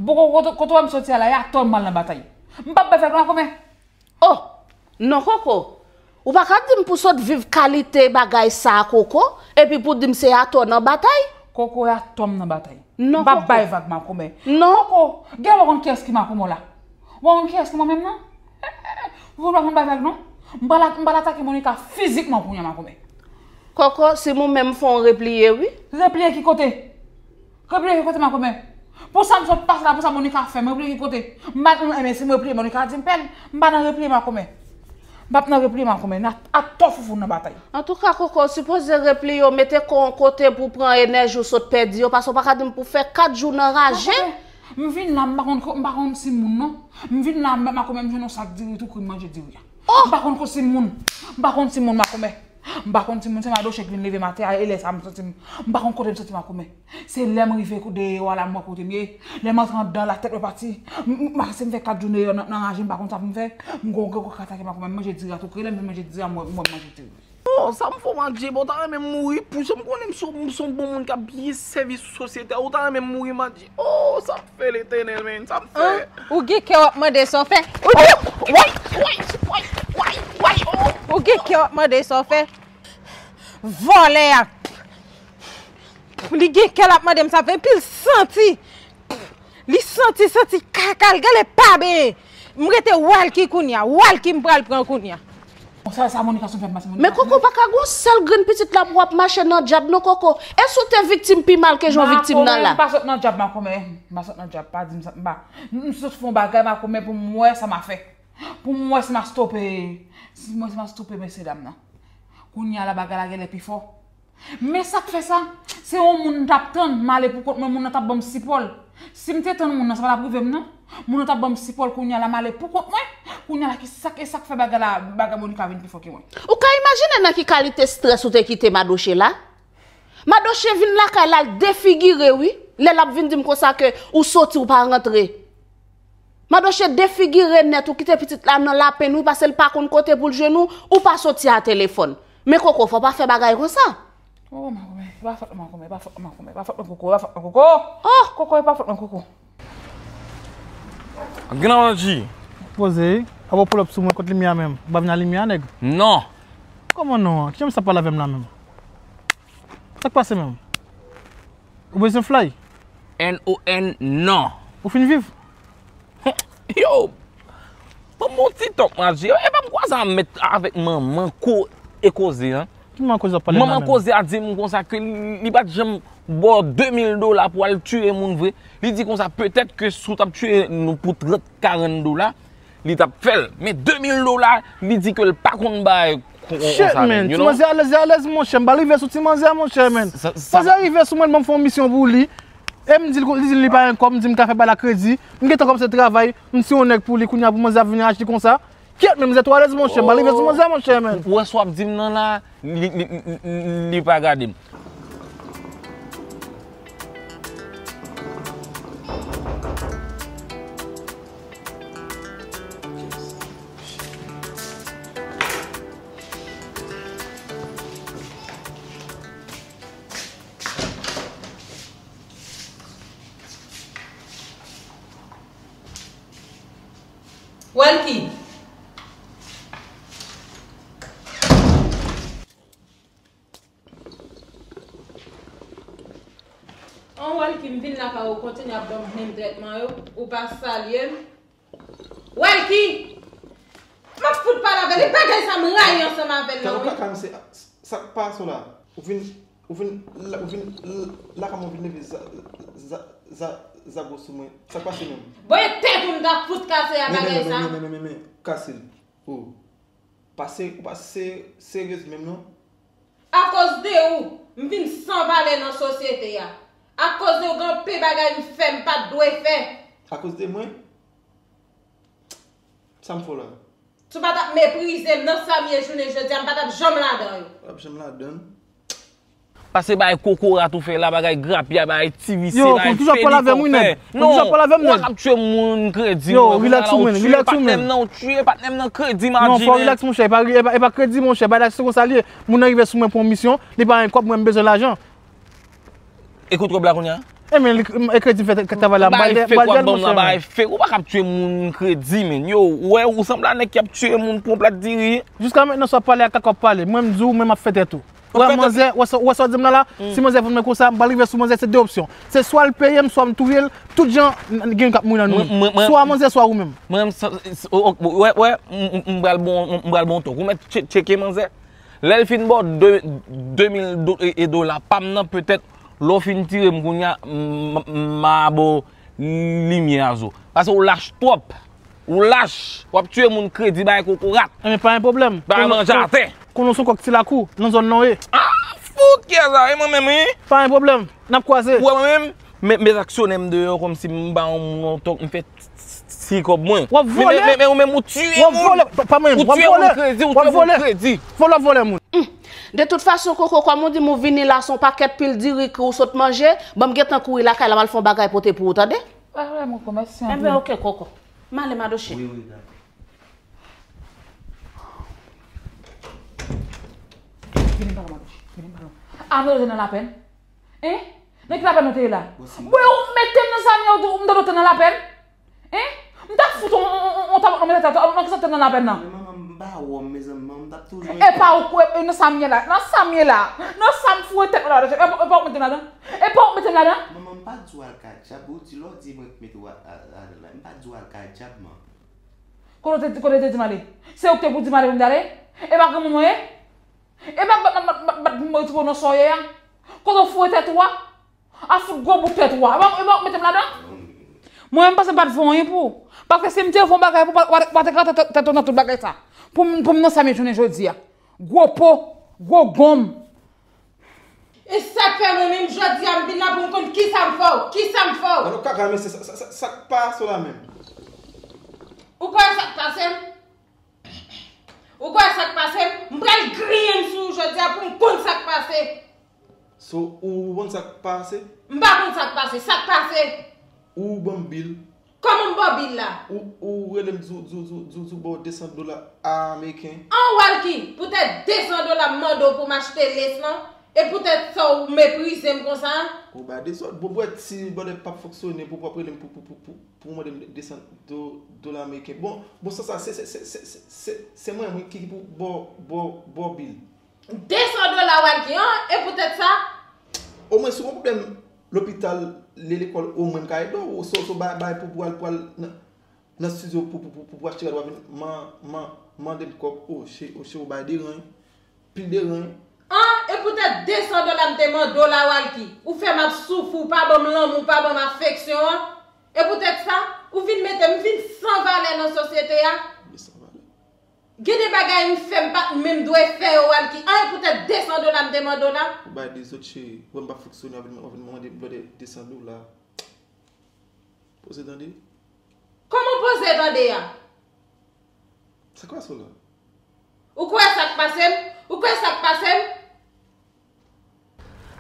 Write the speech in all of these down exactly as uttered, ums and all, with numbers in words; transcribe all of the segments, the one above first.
Poko kote, kote w wè m soti a la, e atò m al nan batay. M p ap bay vag non, makomè. Oh! Non, Koko. Ou pa ka di m pou sot viv kalite bagay sa a, Koko, epi pou di m se atò nan batay? Koko, e atò m nan batay. Non, Koko. M p ap bay vag, makomè. Non. Koko, gen lè w konn kiyès ki makomè w la? Ou pa konn kiyès ki mwen menm, non? Ou pa konn bay vag, non? M pral, m pral atake Monica fizikman kounye a, makomè. Koko, si m ou menm fè w repliye, wi. Repliye ki kote? Repliye ki kote, makomè? Pou sa m sot pase la, pou sa Monica fè m, repliye ki kote? M pa, m, men si m repliye, Monica di m pèl. M pa nan repliye, makomè. M p ap nan repliye, makomè. N a, atò foufoun nan batay. Antouka, Koko, w sipoze repliye, w mete kò w yon kote pou w pran enèji w sot pèdi yo, paske w pa ka di m pou fè kat jou nan raje. Makomè, m vin la, m pa konn ko-, m pa konn si moun, non. M vin la, m, makomè, m jwenn yon sak diri tou, kri m manje diri a. Oh! M pa konn ko si moun. M pa konn si moun, makomè. M pa konn si moun, se madoche ki vin leve m atè a, e lè sa a m santi m, m pa konn kote m santi m, makomè. Se lè m rive kou deyò a la, m wè kote m ye. Lè m antre anndan la, tèt mwen pati. M, m, m, si m fè kat jou deyò nan, nan raje, m pa konn sa pou m fè. M gon, gon, gon atake, makomè, m manje diri a tou kri, lè m vin manje diri a, m wè, m wè m manje diri. Oh, sa m fè w, Madji, bon, ou ta renmen m mouri, poutan m konnen m se, m se yon bon moun k ap byen sèvi sosyete a, ou ta renmen m mouri, Madji. Oh, sa m fè, Letènèl, men, sa m fè. An, ou gen kè w ap mande sa w fè. Ou gen, way, way, way, way, way, oh. Ou gen kè w ap mande sa w fè. Vòlè a. Li gen kè l ap mande m sa fè, epi l santi. Li santi, santi kaka l, gade pa benyen. M rete Walky kounye a, Walky m pral pran kounye a. Bon, sa, sa Monica sot fè m pase, Monica. Men Koko, pa ka gon sèl grenn pitit la pou w ap mache nan djab non, Koko. Èske w te viktim pi mal ke jan w viktim nan la? Makomè, m pa sot nan djab, makomè. M pa sot nan djab, pa di m sa, m pa. M, m sot fè yon bagay, makomè, pou m wè sa m a fè. Pou m wè si m a stope, si m wè si m a stope mesye dam nan. Kounye a la bagay la genlè pi fò. Men sa k fè sa, se yon moun m t ap tann, m ale pou kont mwen, moun nan t ap ban m sipò l. Si m te tann moun nan, sa pa t ap rive m non. Moun nan t ap ban m sipò l, kounye a la m ale pou kont mwen. Kounye a la ki sa k, e sa k fè bagay la, bagay Monica vin pi fò ke mwen. Ou ka imajine nan ki kalite estrès ou te kite madoche la? Madoche vin lakay la, l defigire wi. Lè l ap vin di m konsa ke ou soti, ou pa rantre. Madoche defigire nèt, ou kite pitit la nan lapenn wi, paske l pa konn kote pou l jwenn ou, ou pa soti a telefòn. Men Koko, fò w pa fè bagay konsa. Oh, makomè, e pa fòt mwen, makomè, e pa fòt mwen, makomè, e pa fòt mwen, Koko, e pa fòt mwen, Koko. Oh! Koko, e pa fòt mwen, Koko. Ap gen nan Anji. Poze, wi. Ap ap pull up sou mwen kot limyè a menm. Ou pa vin a limyè a, nèg? Non. Kòman non an? Kijan misye ap pale avè m la menm? Sa k pase menm? Ou bezwen fly? N O N, non. Ou fin viv? Yo, ban m yon ti talk, Madji. Epa m kwaze a mèt avèk manman ko e koze an. Ki manman koze w ap pale la menm? Manman koze a di m konsa ke li, li pa t janm ba w de mil dola pou al tiye moun vre. Li di konsa, petèt ke si w t ap tiye nou pou trant, karant dola, li t ap fè l. Men de mil dola, li di ke l pa konn bay kon, kon, konsa menm, you know? Shit, man. Ti manzè alèz, alèz, monchè. M pa rive sou ti manzè, monchè, man. Sa, sa... Manzè rive sou mwen, ban m fè yon misyon pou li. E m di l, li di li pa gen kòb, m di m ka fè bagay la kredi. M gentan kòmanse travay, m se yon nèg pou li, kounye a pou manzè ap vin aji konsa. Kyèt, men manzè twò alèz, monchè. M pa rive sou manzè, monchè, man. Ou wè sa w ap di m nan la, li, li, li, li, li pa gade m. Welky! An, Welky, m vin lakay ou, kontinye ap ban m menm trètman yo, ou pa salye m. Welky! M ap fout pale avè l, e bagay sa m rayi ansanm avè l la, wi. Kaka, misye, sa k pase w la? Ou vin, ou vin, ou vin lakay mwen, ou vin leve za, za, za, zago sou mwen. Sa k pase menm? Bon, e tèt ou m t ap fout kase a bagay sa. Men, men, men, men, men, men, kase l. Oh. Pa se, ou pa se, seryez menm non. Akoz de ou, m vin san valè nan sosyete a. Akoz de ou, gen anpil bagay m fè, m pa t dwe fè. Akoz de mwen? Sa m fè w la? Si w pa t ap meprize m nan sa m ye jounen jodi a, m pa t ap janm ladan yo. W ap janm ladan? Pase bay kokorat ou fè la, bagay grapya, bay ti visye, bay feni kòpè. Yo, ou toujou ap pale avè m, wi, nèg. Ou toujou ap pale avè m, nèg. Ou ap ap tiye moun kredi. Yo, rilaks ou, man, rilaks ou, man. Ou tiye patnè m nan, ou tiye patnè m nan kredi, Madji. Non, fò w rilaks, monchè, e pa, e pa, e pa kredi, monchè, bagay la se konsa l ye. Moun nan rive sou mwen pou yon misyon, li pa gen kòb, mwen m bezwen lajan. E kote kòb la kounye a? E men, li, e kredi fè travay la, m pral de, m pral de l, monchè. Bagay fake w ap ban m nan, bagay fake. Ou pa ka ap tiye moun kredi, men. Yo, ou wè, ou sanble a nèg k ap tiye moun pou yon plat diri. Jiska mentnan, sa w ap pale a kaka w ap pale. Mwen, m di w, mwen, m ap fè tèt ou. Ou wè manzè, ou wè sa, ou wè sa w di m la la? Si manzè vin mwen konsa, m pral rive sou manzè, se de opsyon. Se swa l peye m, swa m touye l, tout jan, n, n gen k ap mouri nan nou. Swa manzè, swa ou menm. Mwen, sa, o, o, wè, wè, m, m, m pral bon, m pral bon tok. Ou mèt tche-, tcheke manzè. Lè l fin ba w de, de mil do-, e, e dola pa m nan, petèt, lè w fin tire m kounye a, m, m, m a ba w limyè a zo. Paske w lach twòp. Ou lach, w ap tiye moun kredi, bay kokorat. Enben, pa gen pwoblèm. Bay manje atè. Konnen w se yon kòk ti lakou, nan zòn nan w ye. Ah, fout kè sa, e mwen menm, wi. Pa gen pwoblèm, n ap kwaze. Ou wè mwen menm, men, men aksyonè m deyò kòmsi m ba yon moun yon tòk, m fè ti, ti, ti kòb mwen. W ap vòlè. Men, men, men, men ou menm ou tiye moun. W ap vòlè, pa, pa menm, w ap vòlè. Ou tiye moun kredi, ou tiye moun kredi. Vòlè, vòlè moun. De tout fason, Koko, kòm ou di m ou vini la, se yon pakèt pil diri ke w sot manje, ban m gentan kouri lakay la, m al fè yon bagay pote pou ou, tande? Wè, wè, mwen konmèsyan. Enben, oke, Koko. M ale, Madoche. Wi, wi, dakò. Vini m pale, Madoche. Vini m pale. Ann rete nan lapèn. Hein? Nan ki lapèn nou te ye la? Bwè, ou mete m nan sa m ye, ou, ou m tande w te nan lapèn? Hein? M t ap fout on, on, on, on tabak nan mete tèt ou, nan ki sa w te nan lapèn nan? Men manman, m pa wè w, mezanmi, manman, m t ap toujou. E pa ou kwè, e nan sa m ye la, nan sa m ye la, nan sa m foure tèt mwen la, e pa, e pa ou k mete m ladan? E pa ou k mete m ladan? Manman, m pa t di w al ka djab, ou di lè w di mwen k mete w a, a, a, la, m pa t di w al ka djab, man. Kote w te, kote w te di m ale? Se ou k te pou di m ale pou m t ale? E pa granmoun mwen ye? E pa bat, bat, bat, bat, bat pou m retire w nan sa w ye a? Kote w foure tèt ou a? A fout gwo bout tèt ou a. E pa, e pa ou k mete m ladan? Mwen menm, m panse m pa t fè anyen pou ou. Paske si m te fè yon bagay pou ou, w pa, w pa, w pa te ka tèt, tèt ou nan tout bagay sa. Pou m, pou m nan sa m ye jounen jodi a. Gwo po, gwo gonm. E sa k fè mwen menm jodi a m vin la pou m konn kisa m fè w, kisa m fè w. Alò, kaka, men se sa, sa, sa, sa k pase w la menm? Ou kwè sa k pase m? Ou kwè sa k pase m? M pral griyen m sou ou jodi a pou m konn sa k pase. So, ou konn sa k pase? M pa konn sa k pase. Sa k pase? Ou ban m bil. Kòman m ba w bil la? Ou, ou rele m di w, di w, di w, di w, di w ba w de san dola ameriken. An, Walky, poutèt de san dola m mande w pou m achte lès lan, e poutèt sa w meprize m konsa? Ou bay dezòd. Bon, bwè, ti bòdè p ap fonksyone pou, pou w ap rele m pou, pou, pou, pou, pou w mande m de san do-, dola ameriken. Bon, bon, sa, sa, se, se mwen, mwen ki, ki pou ba w, ba w, ba w bil. De san dola, Walky, an, e poutèt sa? Omwen, si w gen pwoblèm lopital, le lekòl, omwen m ka ede w. So, so, bay, bay pou, pou al, pou al nan, nan estidyo pou, pou, pou, pou, pou achte rad, w ap vin man, man, mande m kòb. O, che, o, che, ou bay de ren, pil de ren. An, e poutèt de san dola m te mande w la, Walky. Ou fè m ap soufri, ou pa ban m lanmou, ou pa ban m afeksyon an. E poutèt sa, ou vin mete m vin san valè nan sosyete a. Vin san valè. Gen de bagay m fè m pa t menm dwe fè yo, Walky. An, e poutèt de san dola m te mande w la. Ou bay dezòd, cheri. Ou wè m pa fonksyone, w ap vin, w ap vin mande m de san dola. Poze tande. Kòman poze tande a? Sa k pase w la? Ou kwè sa k pase m? Ou kwè sa k pase m?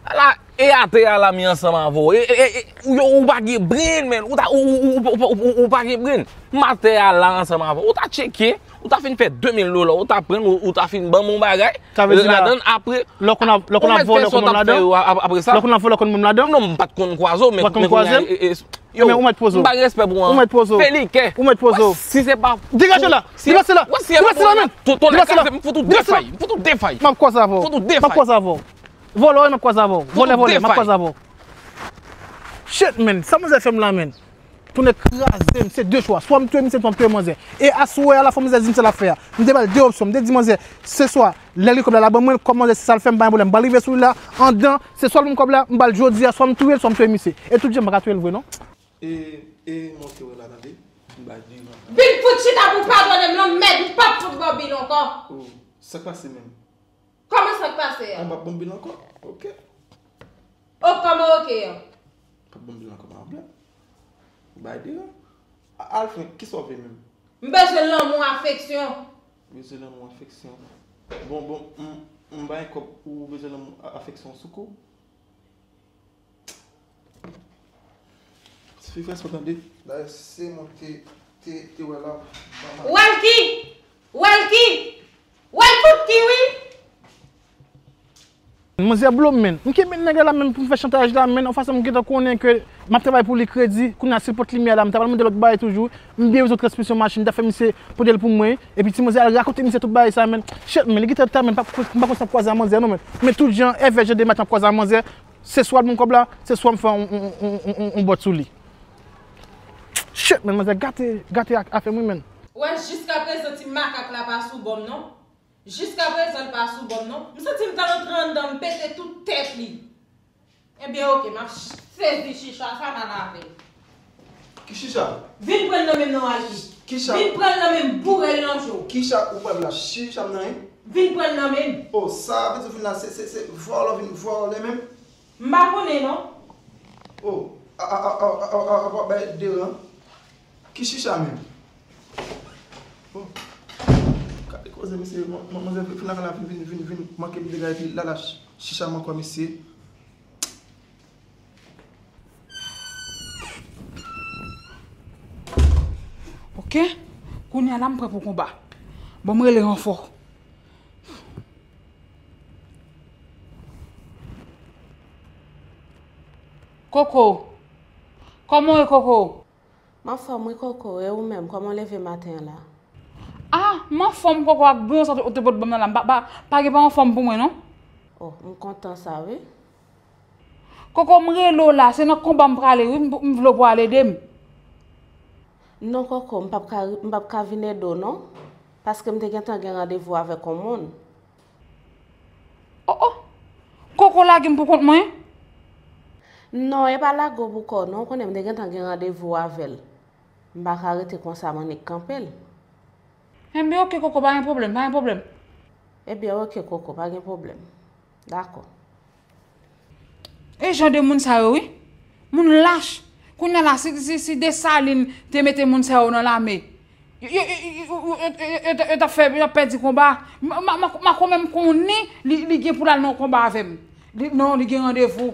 Ala, e atè a la m ye ansanm avè w. E, e, e, e, ou, ou pa gen brenn, men. Ou ta, ou, ou pa gen brenn. M atè a la ansanm avè w. Ou ta tcheke, ou ta fin fè de mil dola, ou ta pran l, ou, ou ta fin ban m yon bagay. Sa vle di la, ladan, apre, lè w konn ap, lè w konn ap vòlè, w konn menm ladan? Lè w konn ap vòlè, w konn menm ladan? Non, m pa t konn kwaze w, men, men kounye a, e, e, Yo, ou mèt poze w. M pa gen respè pou ou. Ou mèt poze w. Fè li kè. Ou mèt poze w. Si se pa. Degaje la. Deplase la. Deplase la, men. Deplase la. M fout ou defay. M fout ou defay. M ap kwaze avè w. M ap kwaze avè w. Vòlè, m ap kwaze avè w. Vòlè, vòlè, m ap kwaze avè w. Shit, man. Sa manzè fè m la, man. Tounen kraze m. Se de chwa. Swa m touye misye, swa m touye manzè. E aswè a la, fò manzè di m sa l ap fè a. M te ba l de opsyon. M te di manzè, se swa lè l gen kòb la, l a ban mwen, kòm manzè, se sa l fè, m pa gen pwoblèm. M pral rive sou li la, anndan, se swa l ban m kòb la, m ba l jodi a, swa m touye l, swa m touye misye. E tout jan m pa ka touye l vre, non. E, e, monte wè la, tande. M bay di non. Vin fout chita pou w padone m, lanmèd, m p ap fout ba w bil ankò. O, sa k pase menm? Kòman sa k pase a? An, m p ap ba w bil ankò. Oke. O, kòman oke an? M p ap ba w bil ankò, pa pwoblèm. Ou bay di non. A, Alfred, kisa w vle menm? M bezwen lanmou, afeksyon. Bezwen lanmou, afeksyon. Bon, bon, m, m bay kòb, ou bezwen lanmou, a, afeksyon sou kou. Ti fi frè sa w tande. Dayè, se mwen te, te, te wè la. Walky! Walky! Walky ki wi! Manzè blo m, menn. M kenbe nèg la la menm pou m fè chantaj la, menn. Yon fason m gentan konnen ke m ap travay pou li kredi. Kounye a, si l pot limyè la, m ta pral mande lòt bagay toujou. M byen bezwen transmisyon machin, m ta fè misye pote l pou mwen. Epi ti manzè al rakonte misye tout bagay sa, menn. Shit, menn, li gentan ta, menn, m pa, m pa konn sa k kwaze a manzè, non, menn. Men tout jan, èvè jan de maten m ap kwaze a manzè, se swa l ban m kòb la, se swa m fè yon, yon, yon, yon, yon, yon bòt sou li. Shit, menn, manzè gate, gate ak afè m, wi, menn. Ou wè, jiskaprezan ti makak la pa sou bò m, non. Jiskaprezan, l pa sou bò m, non. M santi m ta rantre anndan, m pete tout tèt li. Ebyen, oke, m ap ch-, sezi chicha sa, m al avè l. Ki chicha? Vin pran l nan men m non, Alki. Ki chicha? Vin pran l nan men m, boure l nan je w. Ki chicha ou pran la? Chicha m nan, wi. Vin pran l nan men m. Oh, sa vle di w vin la, se, se, se vòlè w vin vòlè menm? M pa konnen, non. Oh, a, a, a, w ap bay deran. Ki chicha menm? Oh. Gade koze, mesye, man-, man-, manzè fin lakay la, vin, vin, vin, vin manke m dega epi l al ach-, chicha m ankò, mesye. Oke. Kounye a la, m prè pou konba. Ban m rele ranfò. Koko. Kòman w ye, Koko? M anfòm wi, Koko, e ou menm, kòman w leve maten an la? Ah, m anfòm, Koko, ak bouyon sa ou te pot ban m nan la, m pa, pa, pa gen pa anfòm pou mwen, non. Oh, m kontan sa, wi. Koko, m rele w la, se nan konba m prale, wi, m, m vle w pou al ede m. Non, Koko, m p ap ka, m p ap ka vin ede w, non. Paske m te gentan gen randevou avèk yon moun. Oh, oh. Koko lage m pou kont mwen? Non, e pa lage w pou kò w, non. Ou konnen m te gentan gen randevou avè l. M pa ka rete konsa, m annik kanpe l. Enben, oke, Koko, pa gen pwoblèm, pa gen pwoblèm. Ebyen, oke, Koko, pa gen pwoblèm. Dakò. E jan de moun sa yo, wi. Moun lach. Kounye a la, si, si, si Desalin te mete moun sa yo nan lame, yo, yo, yo t ap fè, yo t ap pèdi konba. M, m, m, m, m konnen li, li gen pou l al nan konba avè m. Li, non, li gen randevou.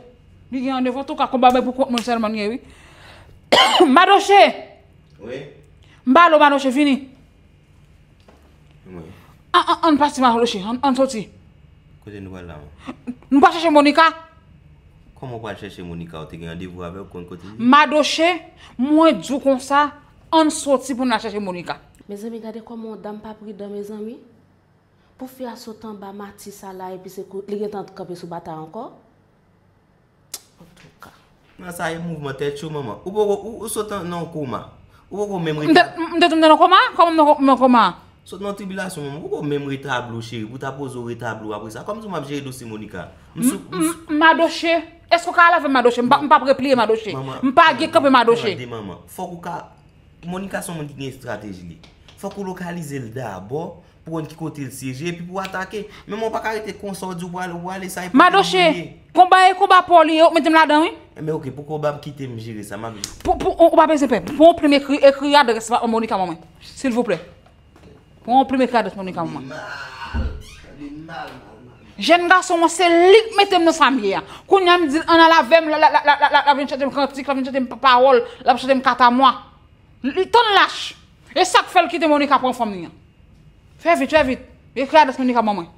Li gen randevou. Antouka, konba bay pou kont mwen sèlman l gen, wi. Madoche! Wi? M pale w, Madoche, vini. Wi. An, an, ann pati, Madoche, ann, ann soti. Kote nou pral la, menm? Nou pral chèche Monica. Kòman w pral chèche Monica? Ou te gen randevou avè l, ou konn kote l ye? Madoche, mwen di w konsa, ann soti pou n al chèche Monica. Mezanmi, gade kòman yon dam pa pridan, mezanmi. Pou fi a sot anba mati sa la, epi se kou, li gentan kanpe sou batay ankò. Antouka. Nan sa e mouvman tèt cho, manman. Ou poko, ou, ou sot nan, nan koma. Ou poko menm rete. M te, m te tou nan koma? Kòman m nan, nan koma? Sot nan tribilasyon, manman. Ou poko menm retabli w, cheri, pou ta poze w retabli w apre sa. Kòm si w m ap jere dosye Monica. M sou, m sou. M, m, Madoche. Èske w ka al avè m, Madoche? M pa, m p ap repliye, Madoche. M pa gen kanpe, Madoche. Tande, manman. Fòk ou ka Monica se yon moun ki gen estrateji li. Fòk ou lokalize l dabò, pou konn ki kote l siyeje, epi pou atake. Men mwen pa ka rete konsa, w di w prale, w prale, sa e pou Madoche, konba e konba pa w li ye, ou mete m ladan, wi. Enben, oke, pou konba, m kite m jere sa, m ap jere. Pou, pou, ou pa bezwen pè. Pran yon plim, ekri, ekri adrès Monica ban mwen, silvouplè. Pran yon plim, ekri adrès Monica ban mwen. Mal, mal, mal, mal. Jèn gason an, se li k mete m nan sa m ye a. Kounye a m di l ann al avè m, l ap vin chante m kantik, l ap vin chante m pawòl, l ap chante m katamwa. Li tann lach. E sa k fè l kite Monica pran fanm li an. Fè vit, fè vit. Ekri adrès Monica ban mwen.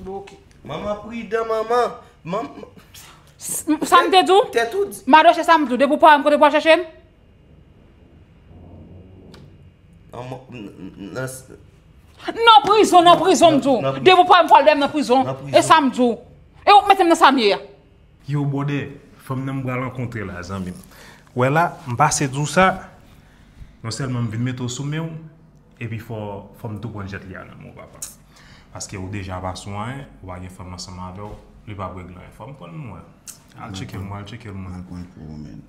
Bon, oke. Manman pridan, manman. Manman. Sa m te di w? Tèt ou di. Madoche, sa m di w? Depi w pa wè m, kote pou w al chèche m? Nan prizon, nan prizon, m di w. Depi w pa wè m, fò al dèyè m nan prizon. E sa m di w. E ou k mete m nan sa m ye a. Yo, brother, fanm nan m pral rankontre la, zanmi m. Wè la, m pase di w sa, non sèlman m vin mete w sou men w, epi fò, fò m tou pran jèt li a nan men w, papa. Paske ou deja pa sou anyen, ou pa gen fanm ansanm avè w, li p ap regle anyen. Fò m pran l mwen. Al tcheke l mwen, al tcheke l mwen. Al pran l pou ou, man.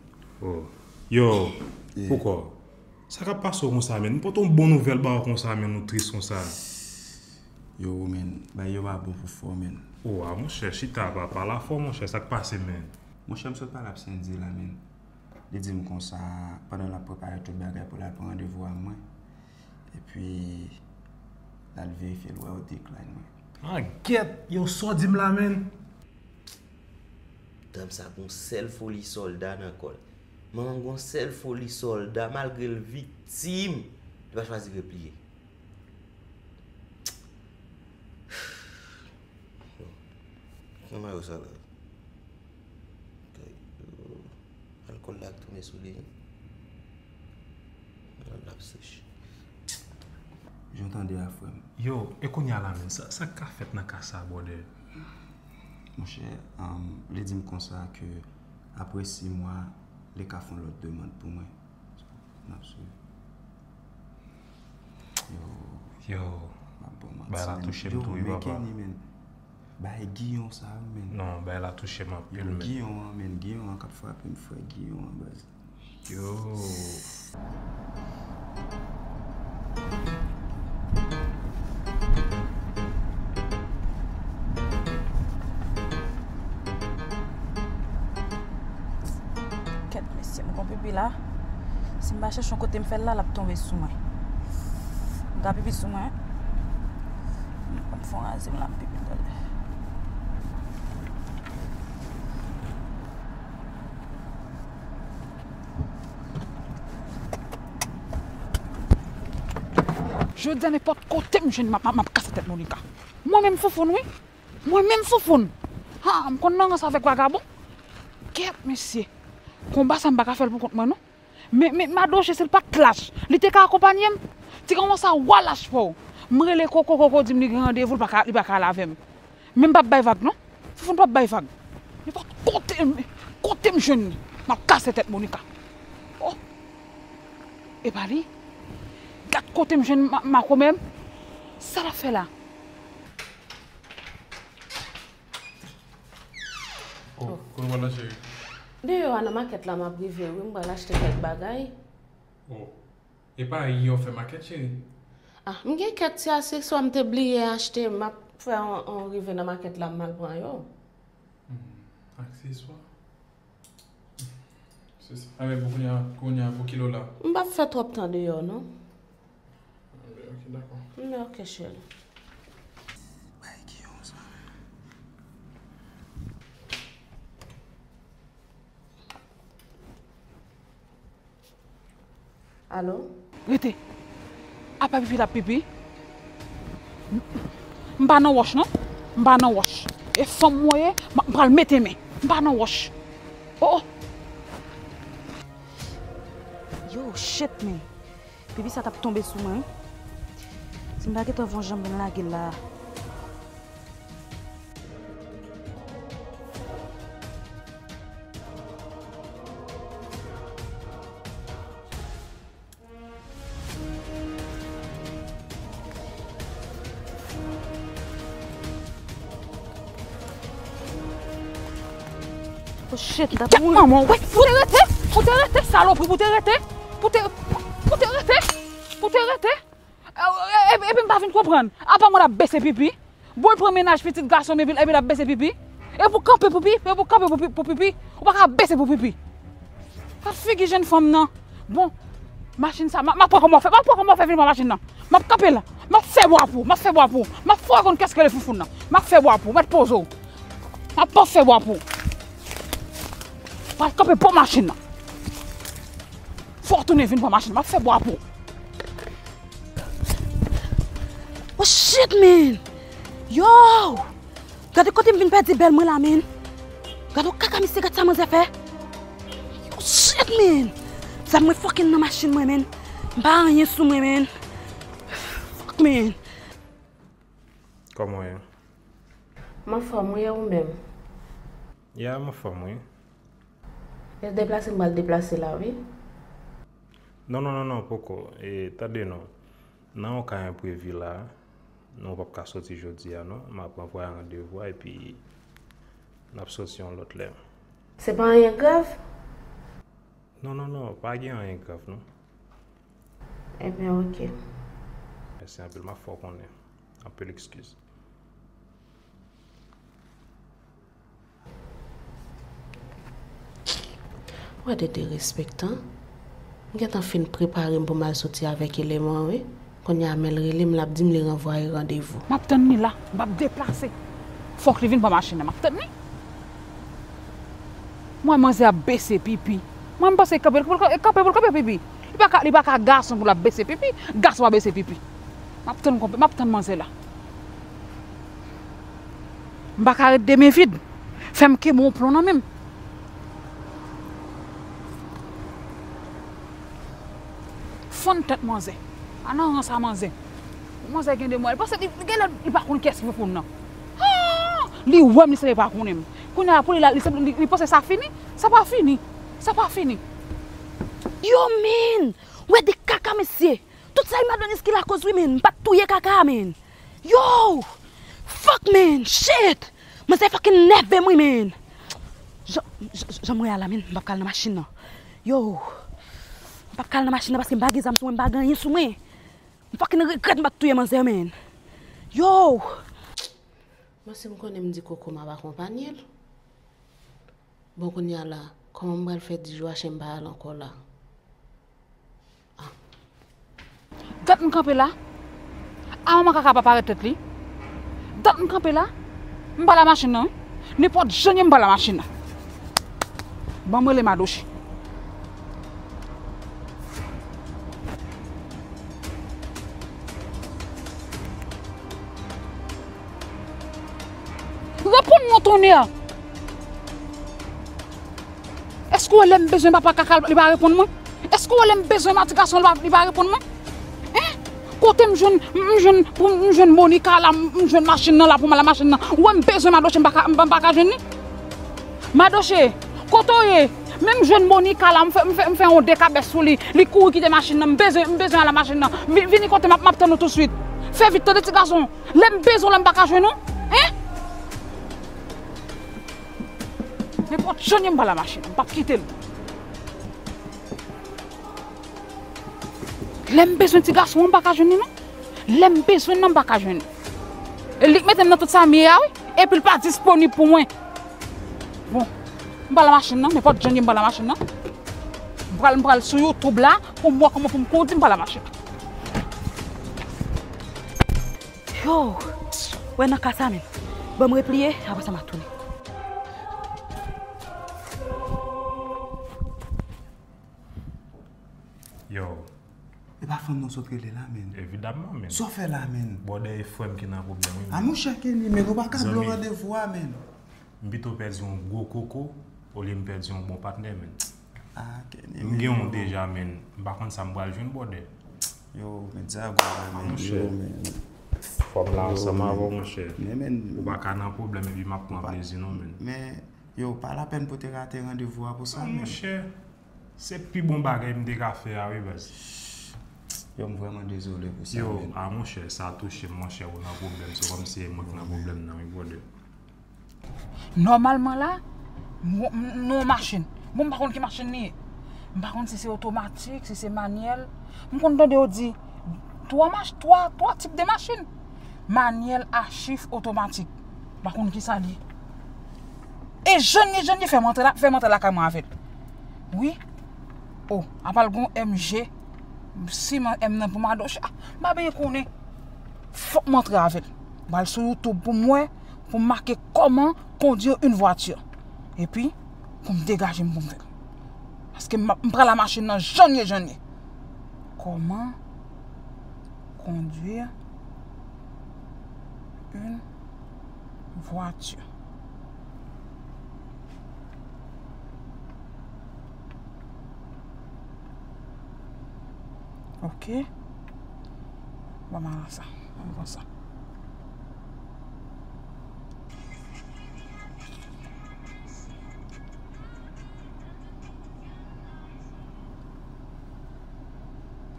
Oh. Yo, poukò? Sa k ap pase w konsa, menn? M pote yon bon nouvèl ba w konsa, menn, ou tris konsa. Yo, men, bagay yo pa bon pou fò, men. O a, monchè, chita, pa, pale afè w, monchè, sa k pase, men? Monchè, m sot pale ak Sendy la, men. Li di m konsa, pandan l ap prepare tout bagay pou l al pran randevou a mwen. Epi, l al verifye l wè yo decline mwen. Ah, gèt! Yo, sa w di m la, men? Dam sa gon sèl foli sòlda nan kò l. Manman gon sèl foli sòlda, malgre l viktim. Li pa chwazi repliye. Bon. Ki mayo sa la? Kay, yo, alkòl la tounen sou li. L ap sèch. Jan w tande a, frè m. Yo, e kounye a la menm, sa, sa k ka fèt nan ka sa, brother? Monchè, um, li di m konsa ke apre sis mwa, li ka fè yon lòt demann pou mwen. N ap swiv. Yo. Yo. M ap ba w manti, men. Bagay la touche m tou wi, papa. Yo, men Kenny, men. Bay Giyon sa yo, men. Non, bagay la touche m anpil, men. Yo, Giyon an, men, Giyon an k ap frape m, frè, Giyon an, baz. Yo. Kèt, mesye, m gon pipi la. Si m pa chèche yon kote m fè l la, l ap tonbe sou mwen. M ka pipi sou mwen. M ap fè yon raze m la, m pipi talè. Jodi a, nenpòt kote m jwenn, m ap, m ap, m ap kase tèt Monica. Mwen menm Foufoun, wi. Mwen menm Foufoun. Ha, m konn nan rans avèk vagabon. Kèt, mesye. Konba sa, m pa ka fè l pou kont mwen, non. Men, men, Madoche, si l pa t lach, li te ka akonpanye m. Ti gason sa, wa lach pa w. M rele Koko, Koko di m li gen randevou, li pa ka, li pa ka al avè m. Men m p ap bay vag, non. Foufoun p ap bay vag. Nenpòt kote, kote m jwenn li, m ap kase tèt Monica. Oh! E pa li? Gad kote m jwenn ma-, makomè m. Sa l ap fè la? Oh, kote w pral la, cheri? Deyò a nan makèt la m ap rive, wi, m pral achte kèk bagay. Oh. E pa yè w fè makèt, cheri? Ah, m gen kèk ti akseswa m te bliye achte, m ap fè yon, yon rive nan makèt la, m al pran yo. Hmm, akseswa? Se sa. Enben, pou kounye a, kounye a, pou kilè w la? M p ap fè twòp tan deyò, non. Enben, ok, dakò. Enben, ok, cheri. Bay Giyon sa. Alo? Rete. Apa pipi l ap pipi? M pa nan wòch, non. M pa nan wòch. E fanm mwen ye, m pral mete men. M pa nan wòch. Oh, oh. Yo, shit, men. Pipi sa t ap tonbe sou mwen, wi. Si m pa gentan fè yon jan m vin lage l la. Oh shit, m t ap mouri. Manman, wè, pou te rete, pou te rete, salopri, pou te rete, pou te, pou te rete, pou te rete. E, e, epi m pa vin konprann. Apa mwen ap bese pipi? Bon, l pran mennaj pitit gason m epi, epi l ap bese pipi? E pou kanpe pou pi-, e pou kanpe pou pi-, pou pipi? Ou pa ka bese pou pipi. Gad figi jèn fanm nan. Bon, machin sa, m a, m ap wè kòman w fè, m ap wè kòman w fè vin pran machin nan. M ap kanpe la. M ap fè bwa pou ou, m ap fè bwa pou ou. M ap fè w konn kès ki rele Foufoun nan. M ap fè bwa pou ou, mèt poze w. M ap fè bwa pou ou. Pral kanpe bò machin nan. Fò w tounen vin pran machin nan, m ap fè bwa pou ou. Oh shit, man! Yo! Gade kote m vin pèdi bèl mwen la, man! Gade yon kaka misye, gad sa manzè fè! Yo, shit, man! Zam mwen fucking nan machin mwen, man! M pa anyen sou mwen, man! Fuck, man! Kòman w ye? M anfòm, wi, e ou menm? Ya, m anfòm, wi. Lè deplase, m pral deplase la, wi. Non, non, non, non, poko. E, tande non. Nan yon ka enprevi la, nou p ap ka soti jodi a, non. M ap ranvwaye randevou a, epi n ap soti yon lòt lè. Se pa anyen grav? Non, non, non, pa gen anyen grav, non. Ebyen, oke. Mèsi anpil, m ap fè w konnen. Anpil ekskiz. Wè de derespektan. M gentan fin prepare m pou m al soti avèk eleman an, wi. Kounye a, men l rele m, l ap di m li ranvwaye randevou. M ap tann li la, m p ap deplase. Fòk li vin pran machin nan, m ap tann li. M wè manzè ap bese pipi. Mwen, m panse kanpe, l kanpe, l kanpe pou l kanpe pipi. Li pa ka, li pa ka gason pou l ap bese pipi. Gason pa bese pipi. M ap tann konpe, m ap tann manzè la. M pa ka ret de men vid. Fè m kenbe yon plon nan men m. Fann tèt manzè. A nan rans a manzè. Manzè gen de mwa. Li panse li, li genlè li pa konn kiyès ki pou pou l nan. Ah! Li wè m, li sanble pa konnen m. Kounye a pou li la, li sanble, li, li panse sa fini. Sa pa fini. Sa pa fini. Yo, men! Wè de kaka, mesye! Tout sa e Madonis ki lakoz wi, men. M pa t touye kaka, men. Yo! Fuck, men! Shit! Manzè fucking nève m wi, men! Jan, jan, jan m wè a la, men, m p ap ka al nan machin nan. Yo! M p ap ka al nan machin nan paske m pa gen zam sou mwen, m pa gen anyen sou mwen. M fucking regrèt m pa t touye manzè, men. Yo! Bon, si m konnen m di Koko m ap akonpanye l. Bon, kounye a la, kòman m pral fè di Joachim pa al ankò la? Ah. Dat m kanpe la. A manman kaka pa parèt tèt li. Dat m kanpe la. M pa la machin nan, wi. Nenpòt jan m pa la machin nan. Ban m rele Madoche. Reponn non, tonnè! Èske w wè lè m bezwen papa kaka, li pa reponn mwen? Èske w wè lè m bezwen mati gason, li pa, li pa reponn mwen? Hein? Kote m jwenn, m jwenn, pou m jwenn Monica la, m jwenn machin nan la, pou m al la machin nan. Ou wè m bezwen Madoche, m pa ka, m pa, m pa ka jwenn li? Madoche, kote w ye? Men m jwenn Monica la, m fè, m fè, m fè yon dekabès sou li. Li kouri kite machin nan, m bezwen, m bezwen al la machin nan. Vi-, vini kote m, m ap tann ou tousuit. Fè vit, tande ti gason. Lè m bezwen w la, m pa ka jwenn ou? Hein? Nenpòt jan m pa la machin, m p ap kite l. Lè m bezwen ti gason an, m pa ka jwenn li non. Lè m bezwen l, m pa ka jwenn li. E li k mete m nan tout sa m ye a, wi. Epi l pa disponib pou mwen. Bon, m pa la machin nan, nenpòt jan m pa la machin nan. M pral, m pral sou YouTube la pou m wè kòman pou m kondi m pa la machin. Yo, wè nan ka sa menm. Ban m repliye, apre sa m a tounen. Yo. E pa fanm nan w sot rele la, menn. Evidamman, menn. Sa w fè la, menn? Bwòdè e frè m ki nan pwoblèm, wi, menn. A, monchè Kenny, menn, ou pa ka blow randevou a, menn. M pito pèdi yon gwo koko olye m pèdi yon bon patnè, menn. Ah, Kenny, m gen yon deja, menn. M pa konn sa m pral jwenn, bwòdè. Yo, men Dyago la, menn. Yo, menn. Fò m la ansanm avè w, monchè. Men, menn. Ou pa ka nan pwoblèm epi m ap pran plezi, non, menn. Men, yo, pa lapèn pou te rate randevou a pou sa, menn. Monchè. Se pi bon bagay m te ka fè a, wi, baz. Yo, m vrèman dezole pou sa, yo, menn. A, monchè, sa touche m, monchè, ou nan pwoblèm. Se kòmsi se mwen ki nan pwoblèm nan, wi, bwòdè. Nòmalman la, m, m, m nan yon machin. Bon, m pa konn ki machin li ye. M pa konn si se otomatik, si se manyèl. M konn tande yo di twa mach-, twa, twa tip de machin. Manyèl, a chif, otomatik. M pa konn ki sa li ye. E jan n ye, jan n ye, fè m antre la, fè m antre lakay mwen avè l. Wi. O, apa l gon M G, siman M nan pou Madoche. Ah, m pa byen konnen. Fòk m antre avè l. M pral sou YouTube pou m wè, pou m make comment conduire une voiture. Epi, pou m degaje m pou m fè l. Paske m, m pral la machin nan jan n ye, jan n ye. Comment conduire une voiture. Ok. Bon, m al sa. Bon, bon sa.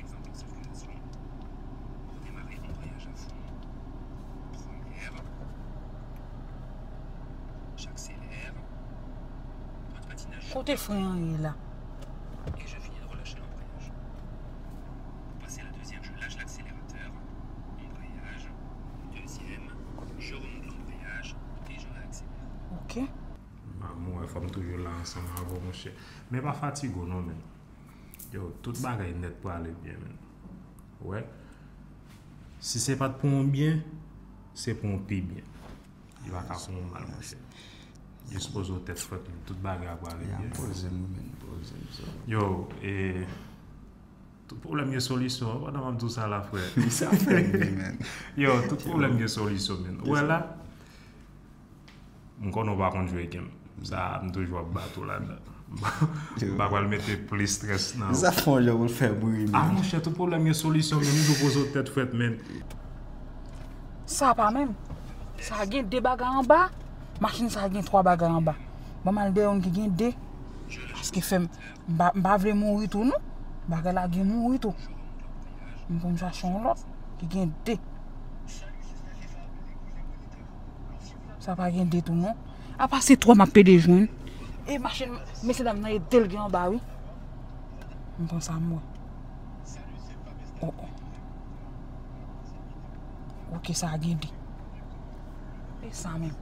Exemple en circulation. Pour démarrer, embrayage à fond. Première. J'accélère. Point de patinage. Kote fren an ye la? Et je finis de relâcher l'embrayage. Pour passer à la deuxième, je lâche l'accélérateur. Embrayage. Deuxième. Je remonte l'embrayage et je réaccélère. Ok. Mamoun, fò m toujou la ansanm avè w, monchè. Men pa fatige w non, menn. Yo, tout bagay nèt prale byen, menn. Ou wè? Si se pa t pou yon byen, se pou yon pi byen. Li pa ka fè yon mal, monchè. Jis poze w tèt frankli, tout bagay ap prale byen. Ya, poze m wi, menn, poze m, so. Yo, e, Tout pwoblèm gen solisyon, pandan m ap di w sa la, frè. Sa fè m ri, man. Yo, tout pwoblèm gen solisyon, man. Ou wè la, m konnen w pa konn jwe game. Sa, m toujou ap bat ou ladan. M pa pral mete plis strès nan ou. Sa fè yon jan pou l fè m ri, man. Ah, monchè, tout pwoblèm gen solisyon, man. M toujou poze w tèt frèt, man. Sa pa menm. Sa gen de bagay anba. Machin sa gen twa bagay anba. Ban m al dèyè youn ki gen de. Paske fè m, m pa, m pa vle mouri tou, non. Bagay la gen mouri tou. M konn chache yon lòt ki gen de. Sa pa gen de tou, non. Apa se twa m ap pede jwenn. E machin, mesye dam nan, e de l gen anba, wi. M pran sa m wè. Oh, oh. Ok, sa a gen de. E sa menm.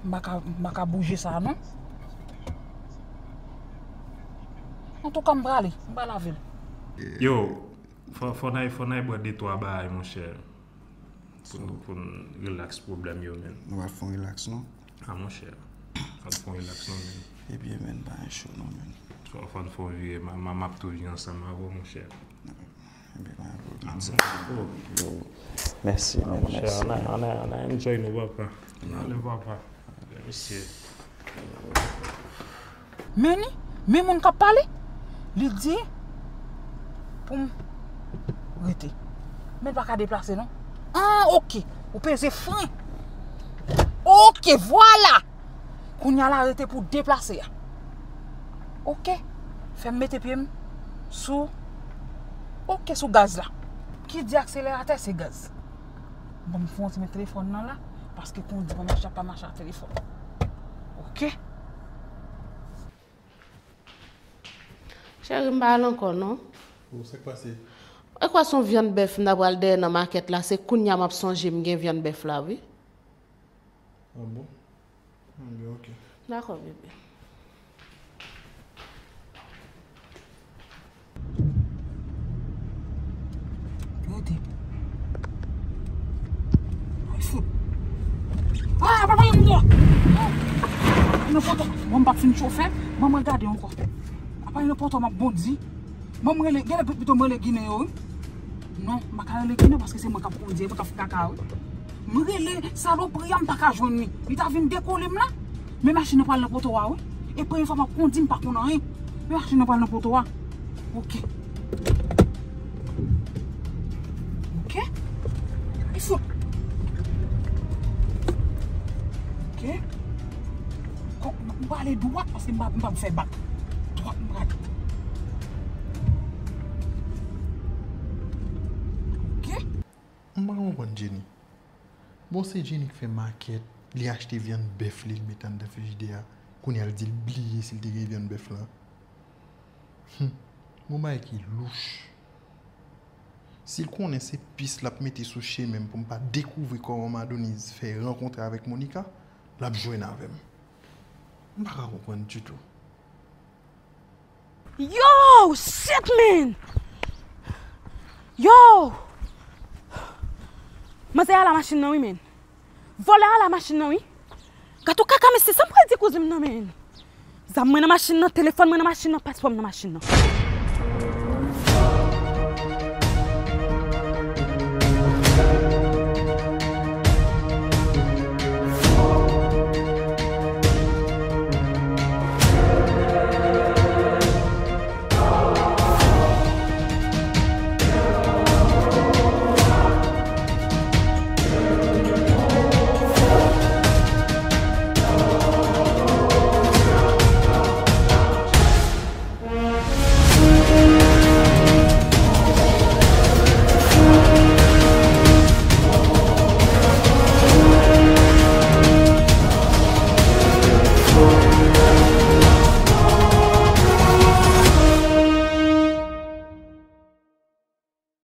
M pa ka, m pa ka bouje sa, non. Antouka, m prale. M pral avè l. Yo, fò, fò n al, fò n al bwè de twa bagay, monchè. Pou, n- pou n relaks pwoblèm yo, man. Nou pral fè yon relaks, non? Ah, monchè. Fò n fè yon relaks, non, man. Ebyen, man, pa gen cho, non, man. Fò, fò n fè yon vire, ma, ma, m ap tou vin ansanm avè w, monchè. Ebyen, pa gen pwoblèm. Ah, monchè. Oh. Yo, mèsi, man, mèsi. Monchè, ann a, ann a, ann a enjoy nou, papa. Ann ale, papa. Mesye. Men li, men moun k ap pale, li di pou m rete. Men l pa ka deplase, non. Ah, ok. Ou peze fren. Ok, vwala. Kounye a la rete pou deplase a. Ok. Fè m mete pye m sou, ok, sou gaz la. Ki di akseleratè, se gaz. Bon, m fè yon ti met telefòn nan la, paske kondi pa mache, pa mache ak telefòn. Ok? Cheri, m pa al ankò, non. Oh, sa k pase? E kwa se yon vyann bèf m ta pral dèyè nan makèt la, se kounye a m ap sonje m gen vyann bèf la, wi. Ah bon? Anben, ok. Dakò, bebe. Rete. Ay, fout. Ah, papa, yon mò. Nan poto. Bon, m pa fin chofe. Manman gade ankò. Apa yon poto m ap bondi. Bon, m rele, genlè pito m rele Ginen yo, wi. Non, m pa ka rele Ginen paske se mwen k ap kondi, mwen k ap fè kaka, wi. M rele salopri a, m pa ka jwenn li. Li ta vin dekole m la. Men machin nan pral nan poto a, wi. E premye fwa m ap kondi, m pa konn anyen. Men machin nan pral nan poto a. Ok. Ok. Li fout. Ok. Kò, m prale dwat paske m pa, m pa fè bak. Dwat m prale. Ok. M pa konprann Jenny. Bon, se Jenny k fè makèt, li achte vyann bèf li, li mete anndan frijidè a. Kounye a l di l bliye si l te gen vyann bèf lan. Hum, gon bagay ki louch. Si l konnen se pis l ap mete sou chemen m pou m pa dekouvri kòman Madonise fè rankontre avèk Monica, l ap jwenn avè m. M pa ka konprann ditou. Yo, shit, man! Yo! Manzè a la machin nan, wi, man. Vòlè a la machin nan, wi. Gato kaka, mesye, sa m pral di kouzin m nan, man? Zam mwen nan machin nan, telefòn mwen nan machin nan, paspò m nan machin nan.